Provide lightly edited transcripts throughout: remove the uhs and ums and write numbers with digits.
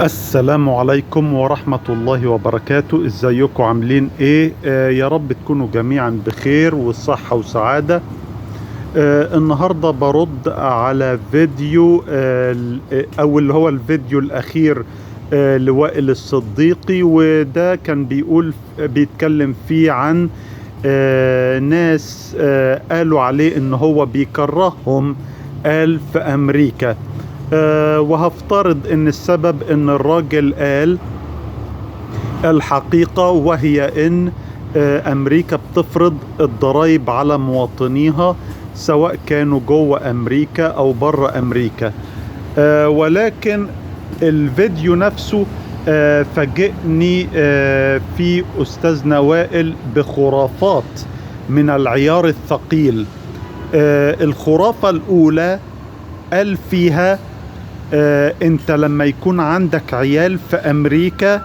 السلام عليكم ورحمة الله وبركاته. ازيكم عاملين ايه؟ يا رب تكونوا جميعا بخير وصحة وسعادة. النهاردة برد على فيديو او اللي هو الفيديو الاخير لوائل الصديقي، وده كان بيتكلم فيه عن ناس قالوا عليه ان هو بيكرههم، قال في امريكا. وهفترض ان السبب ان الراجل قال الحقيقة، وهي ان امريكا بتفرض الضرائب على مواطنيها سواء كانوا جوه امريكا او بره امريكا. ولكن الفيديو نفسه فاجئني في استاذنا وائل بخرافات من العيار الثقيل. الخرافة الاولى قال فيها انت لما يكون عندك عيال في امريكا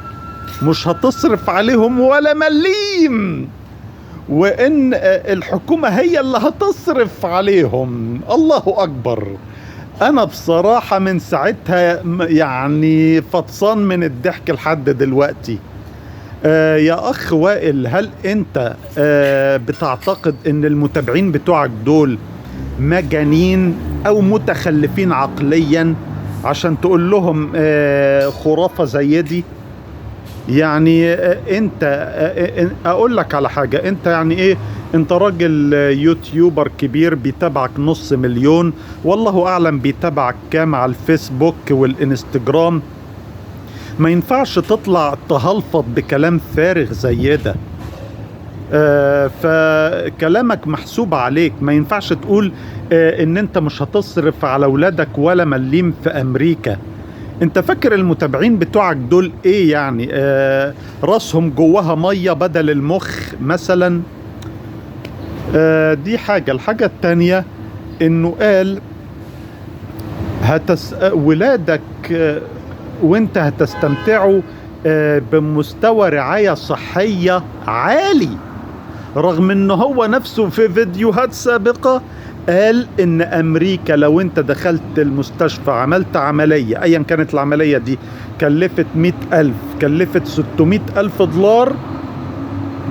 مش هتصرف عليهم ولا مليم، وان الحكومة هي اللي هتصرف عليهم. الله اكبر. انا بصراحة من ساعتها يعني فطسان من الضحك لحد دلوقتي. يا اخ وائل، هل انت بتعتقد ان المتابعين بتوعك دول مجانين او متخلفين عقليا عشان تقول لهم خرافة زي دي؟ يعني انت اقول لك على حاجة، انت يعني ايه، انت راجل يوتيوبر كبير بيتابعك 500,000، والله اعلم بيتابعك كام على الفيسبوك والانستجرام. ما ينفعش تطلع تهلفط بكلام فارغ زي ده. فكلامك محسوب عليك. ما ينفعش تقول ان انت مش هتصرف على ولادك ولا مليم في امريكا. انت فاكر المتابعين بتوعك دول ايه يعني؟ راسهم جواها مية بدل المخ مثلا؟ دي حاجة. الحاجة التانية انه قال ولادك وانت هتستمتعوا بمستوى رعاية صحية عالي، رغم ان هو نفسه في فيديوهات سابقة قال ان امريكا لو انت دخلت المستشفى عملت عملية ايا كانت العملية دي كلفت 100,000، كلفت 600,000 دولار،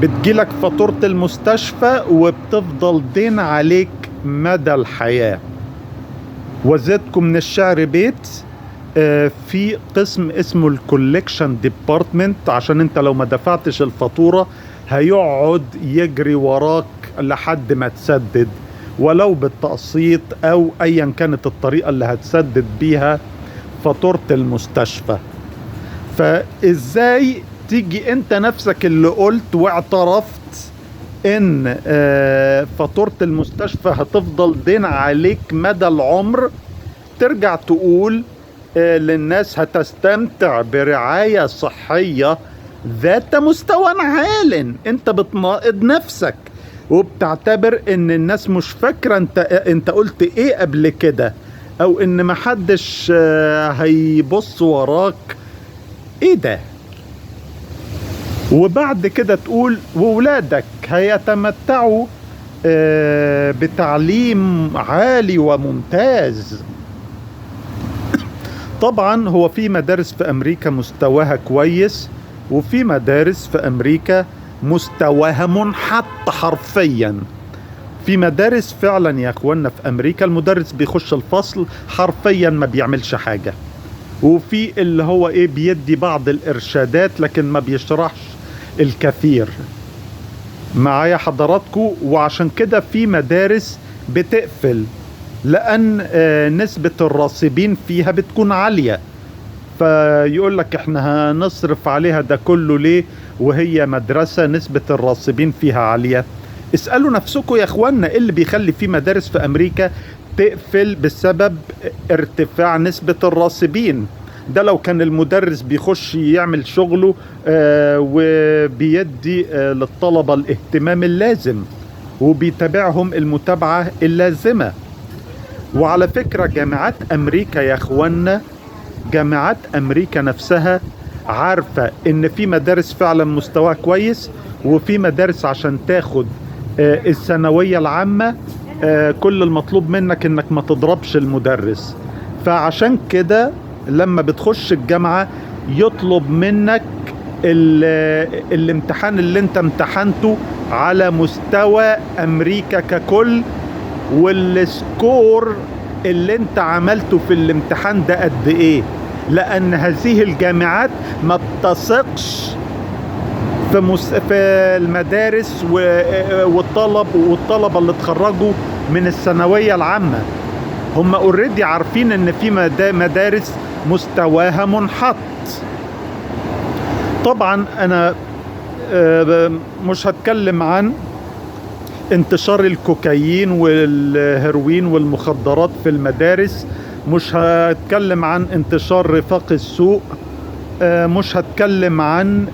بتجيلك فاتورة المستشفى وبتفضل دين عليك مدى الحياة. وزدكم من الشعر بيت، في قسم اسمه ال collection department، عشان انت لو ما دفعتش الفاتورة هيقعد يجري وراك لحد ما تسدد، ولو بالتقسيط او ايا كانت الطريقة اللي هتسدد بيها فاتورة المستشفى. فازاي تيجي انت نفسك اللي قلت واعترفت ان فاتورة المستشفى هتفضل دين عليك مدى العمر، ترجع تقول للناس هتستمتع برعاية صحية ذات مستوى عال؟ انت بتناقض نفسك وبتعتبر ان الناس مش فاكرة انت قلت ايه قبل كده، او ان محدش هيبص وراك. ايه ده؟ وبعد كده تقول وولادك هيتمتعوا بتعليم عالي وممتاز. طبعا هو في مدارس في امريكا مستواها كويس، وفي مدارس في امريكا مستواها منحط حرفيا. في مدارس فعلا يا اخوانا في امريكا المدرس بيخش الفصل حرفيا ما بيعملش حاجة، وفي اللي هو ايه بيدي بعض الارشادات لكن ما بيشرحش الكثير. معايا حضراتكم؟ وعشان كده في مدارس بتقفل، لان نسبة الراسبين فيها بتكون عالية، فيقول لك احنا هنصرف عليها ده كله ليه وهي مدرسة نسبة الراسبين فيها عالية؟ اسألوا نفسكم يا اخوانا ايه اللي بيخلي في مدارس في امريكا تقفل بسبب ارتفاع نسبة الراسبين؟ ده لو كان المدرس بيخش يعمل شغله وبيدي للطلبة الاهتمام اللازم وبيتابعهم المتابعة اللازمة. وعلى فكرة جامعات امريكا يا اخوانا، جامعات امريكا نفسها عارفة ان في مدارس فعلا مستواها كويس، وفي مدارس عشان تاخد الثانوية العامة كل المطلوب منك انك ما تضربش المدرس. فعشان كده لما بتخش الجامعة يطلب منك الامتحان اللي انت امتحنته على مستوى امريكا ككل، وال score اللي انت عملته في الامتحان ده قد ايه، لان هذه الجامعات ما بتثقش في المدارس والطلبة اللي اتخرجوا من الثانوية العامة. هم already عارفين ان في مدارس مستواها منحط. طبعا انا مش هتكلم عن انتشار الكوكايين والهيروين والمخدرات في المدارس، مش هتكلم عن انتشار رفاق السوق، مش هتكلم عن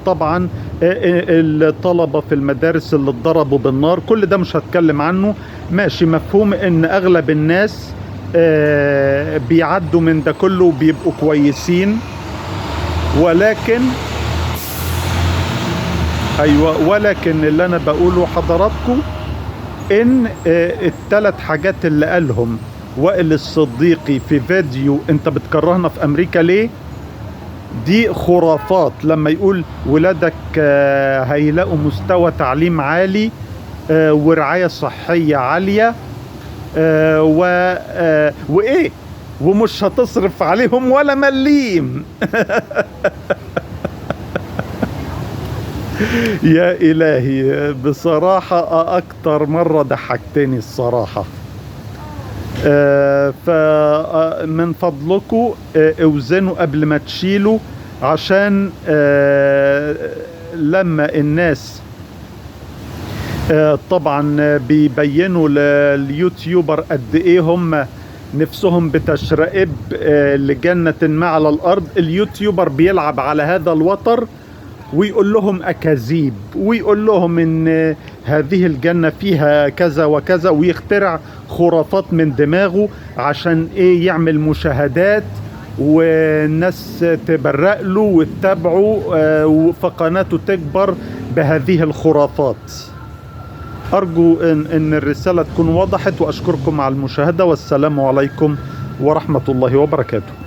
طبعا الطلبة في المدارس اللي اتضربوا بالنار، كل ده مش هتكلم عنه. ماشي، مفهوم ان اغلب الناس بيعدوا من ده كله وبيبقوا كويسين، ولكن ايوه، ولكن اللي انا بقوله حضراتكم ان الثلاث حاجات اللي قالهم وائل الصديقي في فيديو انت بتكرهنا في امريكا ليه، دي خرافات. لما يقول ولادك هيلاقوا مستوى تعليم عالي ورعاية صحية عالية وإيه، ومش هتصرف عليهم ولا مليم. يا إلهي، بصراحة أكتر مرة ضحكتني الصراحة. فمن فضلكم اوزنوا قبل ما تشيلوا، عشان لما الناس طبعا بيبينوا لليوتيوبر قد ايه هم نفسهم بتشرئب لجنة ما على الارض، اليوتيوبر بيلعب على هذا الوتر ويقول لهم اكاذيب، ويقول لهم ان هذه الجنة فيها كذا وكذا، ويخترع خرافات من دماغه عشان ايه؟ يعمل مشاهدات والناس تبرق له وتتابعه فقناته تكبر بهذه الخرافات. أرجو إن الرسالة تكون وضحت، وأشكركم على المشاهدة، والسلام عليكم ورحمة الله وبركاته.